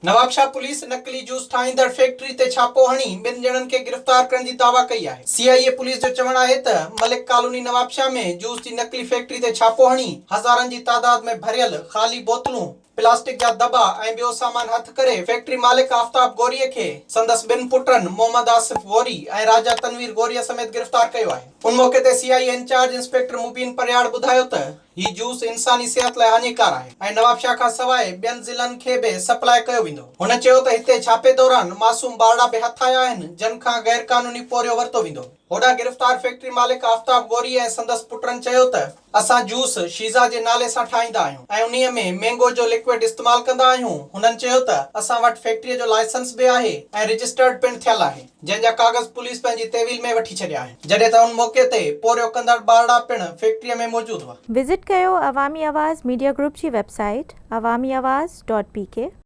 Nawabshah police نقلي juice ٺاهيندڙ factory تي ڇاپو هڻي ٻن ڄڻن کي گرفتار ڪرڻ جي دعويٰ ڪئي آهي. سي آء اي پوليس جو چوڻ آهي ته ملڪ ڪالوني نوابشاهه ۾ جوس جي نقلي فيڪٽري تي ڇاپو هڻي هزارن جي تعداد ۾ ڀريل خالي بوتلون، پلاسٽڪ جا دٻا ۽ ٻيو سامان هٿ ڪري فيڪٽري مالڪ آفتاب غوري کي سندس ٻن پٽن محمد آصف غوري ۽ راجا تنوير غوري سميت گرفتار ڪيو آهي. ان موقعي تي C I A incharge inspector Mubeen Parhiyar ٻڌايو ته هي جوس انساني صحت لاء هاڃيڪار آهي ۽ نوابشاهه کان سواء ٻين ضلعن کي به سپلاء ڪيو ويندو. هن چيو ته هتي ڇاپي دوران معصوم ٻارڙا به هٿ آيا آهن جن کان غير قانوني پورهيو ورتو ويندو. هوڏانهن گرفتار فيڪٽري مالڪ آفتاب غوري ۽ سندس پٽن چيو ته اسان جوس شيزا جي نالي سان ٺاهيندا آهيون ۽ انهي ۾ مينگو جو لڪوئڊ استعمال ڪندا آهيون. هنن چيو ته اسان وٽ فيڪٽري جو لائسنس به آهي ۽ رجسٽرڊ پڻ ٿيل آهي. جنهن جا ڪاغذ پوليس پنهنجي تحويل ۾ وٺي ڇڏيا آهن، جڏهن ته ان موقعي تي پورهيو ڪندڙ ٻارڙا پڻ فيڪٽريء ۾ موجود هئا. وزٽ ڪيو عوامي آواز ميڊيا گروپ جي website Awami Awaz dot P K.